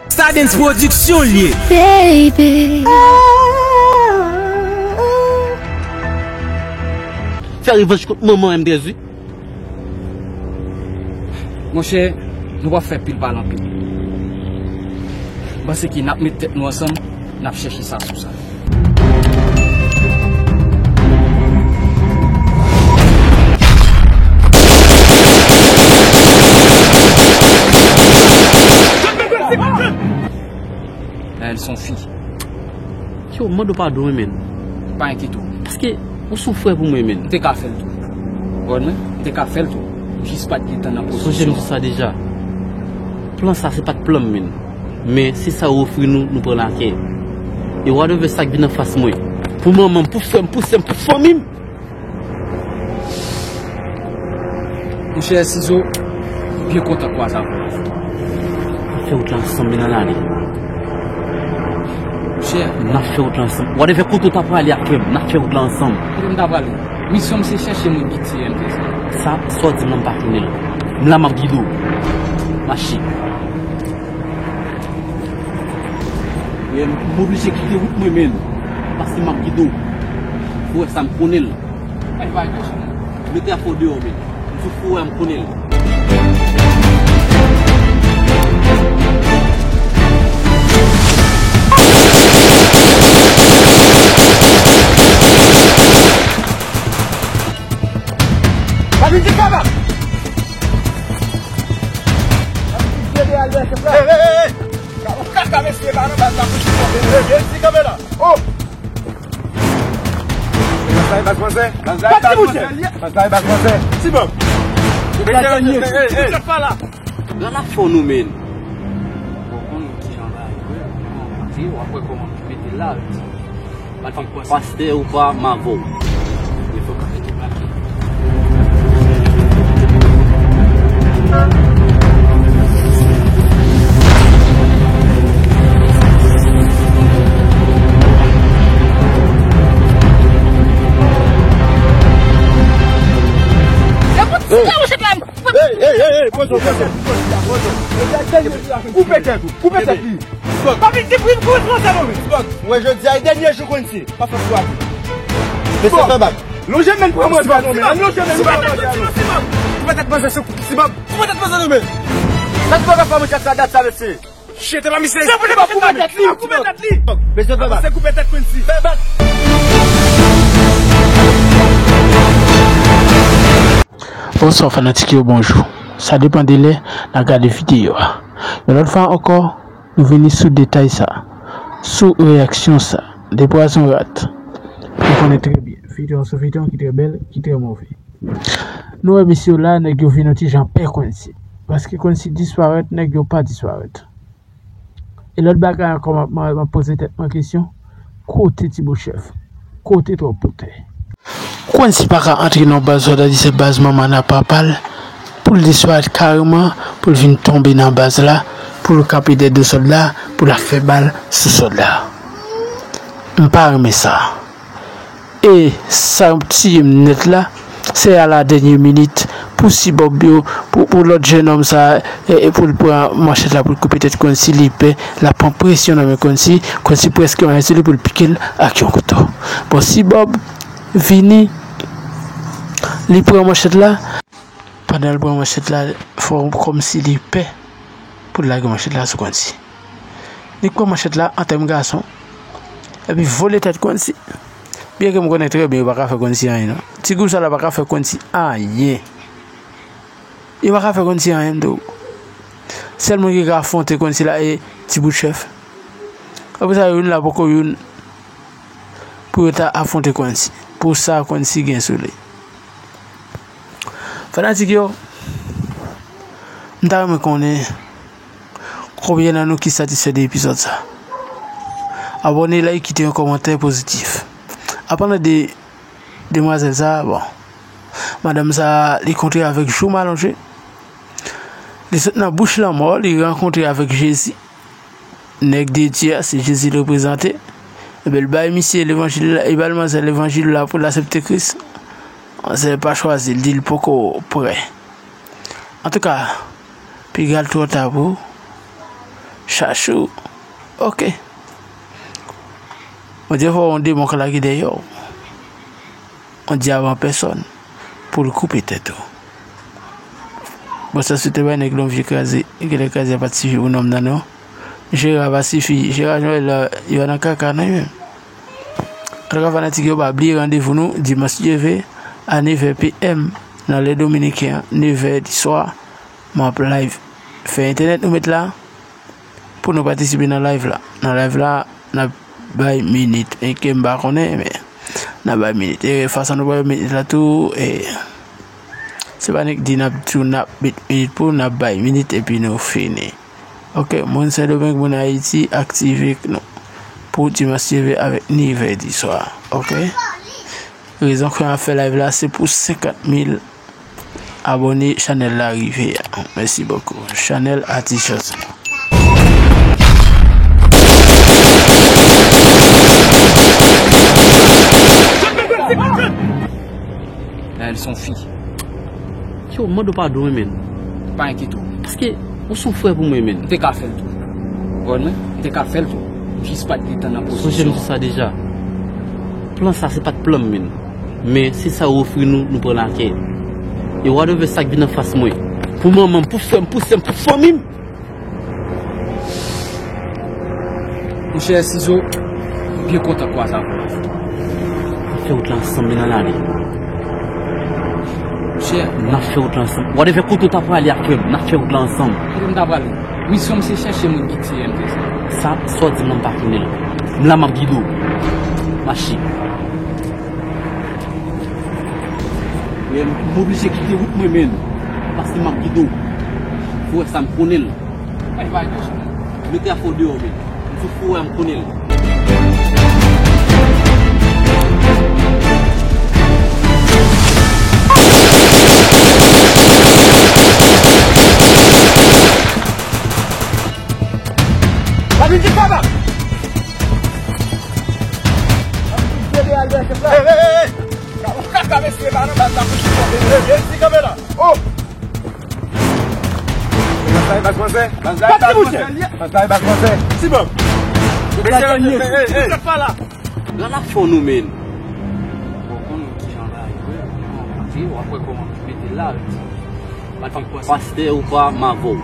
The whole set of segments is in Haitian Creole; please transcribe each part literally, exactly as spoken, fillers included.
Stardens Production l ye. Baby. Fè revanj kont manman M trèz wi. Monchè, nou p ap fè pil pale anpil. M panse ke n ap met tèt nou ansanm, n ap chèche sa sou sa. Naël se yon fi. Yo, m mande w padon wi, menn. Pa enkyete w. Paske ou se yon frè pou mwen, menn. M te ka fè l tou. Ou konprann mwen? M te ka fè l tou. M jis pa t gentan nan pozisyon an. Sonje m di sa deja. Plan sa, se pa t plan m, menn. Men se sa yo ofri nou, nou pran l a kè. E whatever sa k vin anfas mwen, pou manman m, pou frè m, pou sè m, pou fanmi m. Monchè Sizo, byen kontan kwaze avè w. N ap fè wout la ansanm, men n al ale. Monchè. N ap fè wout la ansanm. Whatever kote w ta prale ak frè m, n ap fè wout la ansanm. Kote m ta prale? Misyon m se chèche moun ki tiye M trèz. Sa, sa w di m lan, m pa konnen l. M la, m ap gide w. Mache. Men m oblije kite wout mwen, men. Paske m ap gide w. Ou wè sa, m konnen l. Mete afè w deyò, men. M sou fou, m konnen l. Pa vin di kaba! Hey, hey, hey, hey! Kaka mesye pa nan baz la pou ti kanpe. Hey, hey, ti kanpe la. Oh! Baz la e baz fransè. Baz la e baz fransè. Baz la e baz fransè. Ti bòb. Hey, hey, hey, hey. Ti bòb pa la. Gad la fò nou, men. Bon, konn ki jan bagay yo ye. W ap wè kòman m mete la. Pastè ou pa, m avè w. Hey, hey, hey, hey, poze w, poze w. Koupe tèt ou, koupe tèt li. Spòk. Pa vin di pou vin kouri sou mwen, Sibòb. Spòk. Mwen jodi a e dènye jou Quincy. Pa fè sou atou. Mesye fè bak. Lonje men pran mwen, pa non, men. Lonje men pran mwen. Koupe tèt manzè sou Sibòb. Koupe tèt manzè nou men. Sa ki pa ka fè mwen tèt sa dat sa, mesye. Shit, e pa misye. Koupe tèt li, koupe tèt li. Mesye fè bak. Koupe tèt Quincy. Fè bak. Bonswa fanatik yo, bonjou. Sa depann de lè n ap gade videyo a. Yon lòt fwa ankò, nou vini sou detay sa, sou reyaksyon sa, de pwazon rat. Nou konnen trè byen, feyton an se yon feyton ki trè bèl, ki trè move. Nou wè mesye yo la, nèg yo vin yon ti jan pè Quincy. Paske Quincy disparèt, nèg yo pa disparèt. E lòt bagay ankò, m ap, m ap, m ap poze tèt mwen kesyon, kote ti bout chèf? Kote twòp poutè? Quincy pa ka antre nan baz sòlda, di se baz manman l ak papa l, pou l disparèt kareman, pou l vin tonbe nan baz la, pou l kanpe dèyè do sòlda, pou l ap fè bal sou sòlda. M pa renmen sa. E sa tiye m nèt la, se a la dènye minit, pou Sibòb yo, pou, pou lòt jennonm sa, e, e pou l pran manchèt la, pou l koupe tèt Quincy, li pè, l ap pran presyon nan men Quincy, Quincy prèske anyen sou li pou l pike l ak yon kouto. Bon, Sibòb vini, li pran manchèt la. Pandan l pran manchèt la, fò kòmsi li pè pou l lage manchèt la sou Quincy. Li pran manchèt la an tèm gason, epi vole tèt Quincy. Byenke m konnen trè byen yo pa ka fè Quincy anyen non. Ti gwoup sa la pa ka fè Quincy anyen. Yo pa ka fè Quincy anyen m di w. Sèl moun ki ka afwonte Quincy la e ti bout chèf. Apre sa youn la poko youn pou yo ta afwonte Quincy. Pou sa Quincy gen sou li. Fanatik yo, m ta renmen konnen konbyen nan nou ki satisfè de epizòd sa. Abòne, like, kite yon kòmantè pozitif. Apalan de demwazèl sa, bon, madanm sa, li kontre avèk jou m alonje. Li sot nan bouch lanmò, li rankontre avèk Jezi. Nèg de Dye a, se Jezi l reprezante. Ebyen, l bay misye levanjil la, li bay manzè levanjil la pou l aksepte Kris. Manzè pa chwazi, l di l poko prè. Antouka, piga l twò ta pou ou. Chachou. Ok. Bondye fè w yon demon k lage dèyè w. Yon dyab an pèsòn. Pou l koupe tèt ou. Bon, sa se te bay nèg lan vye kraze. Genlè kraze a pa t sifi pou nonm nan, non. Jera pa sifi. Jera, Joel la, yo nan kaka, non, yo menm. Antouka, fanatik yo, pa bliye randevou nou, dimanch Dye vle, a nevè p m, nan lè dominiken an, nevè di swa, m ap live. Fè entènèt nou met la, pou nou patisipe nan live la. Nan live la, n ap bay minit. Enke m pa konnen, men n ap bay minit. E fason nou bay minit la tou, e, se pa nèk di n ap di w n ap met minit pou n ap bay minit epi nou fini. Ok, moun Sendomeng, moun Ayiti, aktive nou pou dimanch Dye vle avèk nevè di swa. Ok? Rezon ke m ap fè live la, se pou senkant mil abòne chanèl la rive a. Mèsi bokou. Chanèl Atis Johnson. Naël son fi. Yo, m mande w padon, wi, men. Pa enkyete w. Paske ou se yon frè pou mwen, men. M te ka fè l tou. Ou konprann mwen? M te ka fè l tou. M jis pa t gen tan nan pozisyon an. Sonje m di sa deja. Plan sa, se pa t plan m, men. Men se sa yo ofri nou, nou pran l a kè. E whatever sa k vin anfas mwen. Pou manman m, pou frè m, pou sè m, pou fanmi m. Monchè Sizo, m byen kontan kwaze avè w. N ap fè wout la ansanm, men n ale. Monchè. N ap fè wout la ansanm. Whatever kote w ta prale a, frè m, n ap fè wout la ansanm. Kote m ta prale? Misyon m se chèche moun ki tiye M T C. Sa, sa w di m nan m pa konnen l. M la m ap gide w. Mache. Men m oblije kite wout mwen, men. Paske m ap gide w. Fò w wè sa m konnen l. Mete afè w deyò, men. M sou fou, m konnen l. Hey, hey, hey, hey! Ou kaka mesye pa nan baz la pou chita. Hey, hey, ti kanpe la. Oh! Baz la e baz manzè. Baz la e baz manzè liye. Baz la e baz manzè. Ti bòb. Mesye, hey, hey, hey. Sa pa la. Gad la fò nou, men. Bon, konn kijan bagay yo ye. Ou ap wè kòman mete la. Pastè ou pa, m avè w.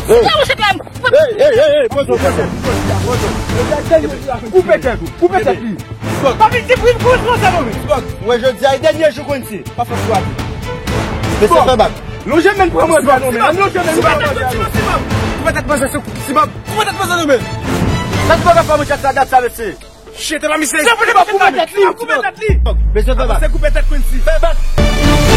Hey! Hey, hey, hey, hey, poze w, poze w. Koupe tèt ou, koupe tèt li. Spòk. Pa vin di pou m kouz konsa non, men. Spòk. Mwen jodi a e dènye jou Quincy. Pa fè fwa. Mesye fè bak. Lonje men pran mwen non, men. Lonje men pran mwen non. Koupe tèt manzè sou Sibòb. Koupe tèt manzè non, men. Sa ki pa ka fè mwen tèt sa dat sa, mesye. Shit, e pa misye. Koupe tèt li, koupe tèt li. Mesye fè bak. Koupe tèt Quincy. Fè bak.